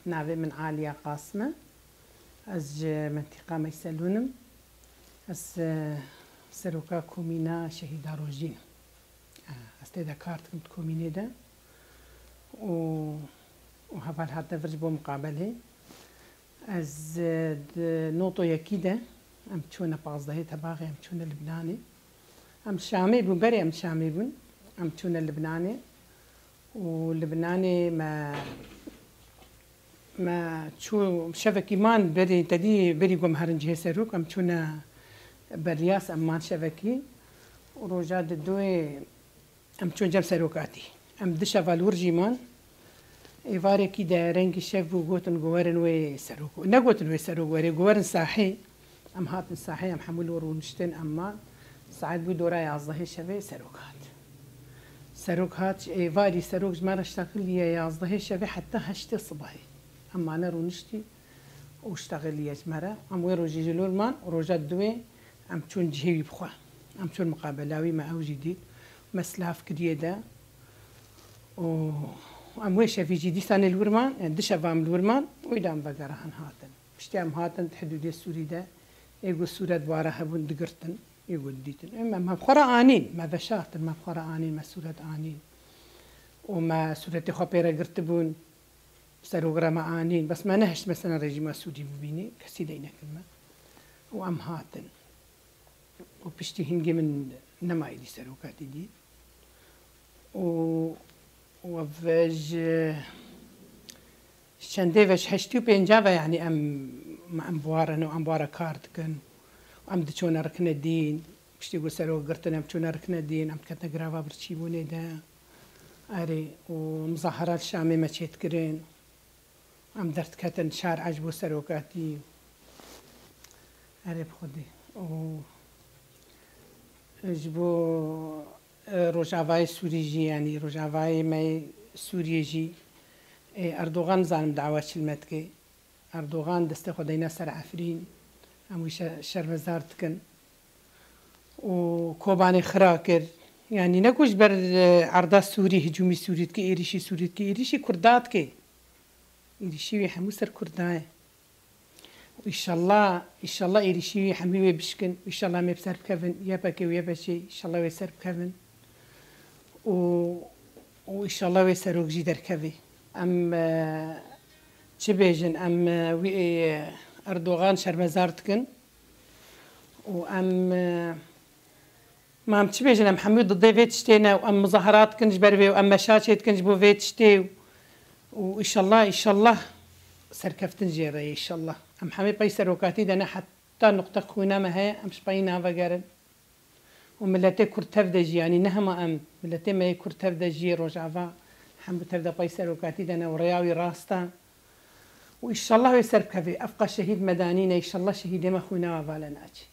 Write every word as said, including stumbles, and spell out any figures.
Navê min Aliya Qasim e. Ez ji mentiqa Meyselûn im. Ez, e, seroka komîna Şehîda Rojîn im. E, ez tê de kar dikim di komînê de. Û, û heval hatine vir ji bo miqabelê. Ez, e, di noto yekî de, em çûne pazdehê tebaxê, em çûne Libnanê. Em Şamê bûn, berê em Şamê bûn. Em çûne Libnanê. Û Libnanê me, me çû şevekî man berê, te dî berî ku em herin cihê serok, em çûne Beryas, em man şevekî. Û roja di doyê em çûn cem serokatî. Em di şeva li wir jî man. Êvarekî de rengî şev bû, gotin ku werin wê serok. Negotin wê serok were, ku werin sahê. Em hatin sahê, em hemû li wir rûniştin, em man. Saet bû dora yazdehê şevê serok hat. Serok hat, êvarî serok ji me re ştexiliye yazdehê şevê heta heştê sibahê. Em mane rûniştî û ştexiliye ji me re. Em wê rojê ji lor man, roja duwê em çûn cihê wî bi xwe. Em çûn miqabela wî, me ew jî dît. Me silav kiriye de. Û em wê şevî jî dîsanê li wir man, yani di şeva em li wir man, wî de em vegerihin hatin. Piştî em hatin di hidûdê Sûrî de, ê ku sûret ware hebûn digirtin, ê ku didîtin. Em, em, me bi xwe re anîn, me veşartin, me bi xwe re anîn, me sûret anîn. Û me sûretê xwe pê re girtibûn, serok re me anîn. Bes me nehişt mesela rejîma Sûrî bibînî, kesî dey nekir me. Û em hatin. Û piştî hingê min nema êdî serokatî dî. Û, û ev ji, ji çendê ve, ji heştê û pênca ve, yanî em, em bi wan re ne û em bi wan re kar dikin. Em diçûne rikne dîn. Piştî ku serok girtin, em çûne rikne dîn, em diketine girava birçîbûnê de. Erê, û muzahara li Şamê me çêdikirin. Em derdiketin şar a ji bo serokatî. Erê bi Xwedê. Û ji bo, e, Rojavayê Sûrî jî, yanî Rojavayê me yê Sûriyê jî, e, Erdogan nizanim dawa çi li me dike. Erdogan destê xwe deyne ser Efrîn. Em wî şe-, şermezar dikin. Û Kobanê xira kir. Yanî ne ku ji ber, e, erda Sûrî, hicûmî Sûrî dike, êrîşî Sûrî dike, êrîşî Kurda dike. Êrîşî wî hemû ser Kurda ye. Û îşallah, îşallah êrîşî wî hemî wê bişkin. Û îşallah em ê bi ser bikevin. Y P G û Y P G, îşallah wê ser bikevin. Û, û îşallah wê serok jî derkevê. Em, e, çi bêjin? Em, e, wî, e, Erdogan şermezar dikin. Û em, e, Ma em çi bêjin, em hemû didê vê tiştê ne û em muzaherat dikin ji ber vê û em meşa çêdikin ji bo vê tiştê û, û îşallah, îşallah serkeftin jê re ye, îşallah. Em hemê pey serokatî de ne, heta nuqte xwîna me heye, em ji peyî navegerin. Û miletê Kurd tev de jî, yanî ne hema em, miletê me yê Kurd tev de jî yê Rojava, hemû tev de pey serokatî de ne û rêya wî rast e. Û îşallah wê ser bikevê. Ev qas şehîd me danîne, îşallah şehîdê me xwîna we va le naçê.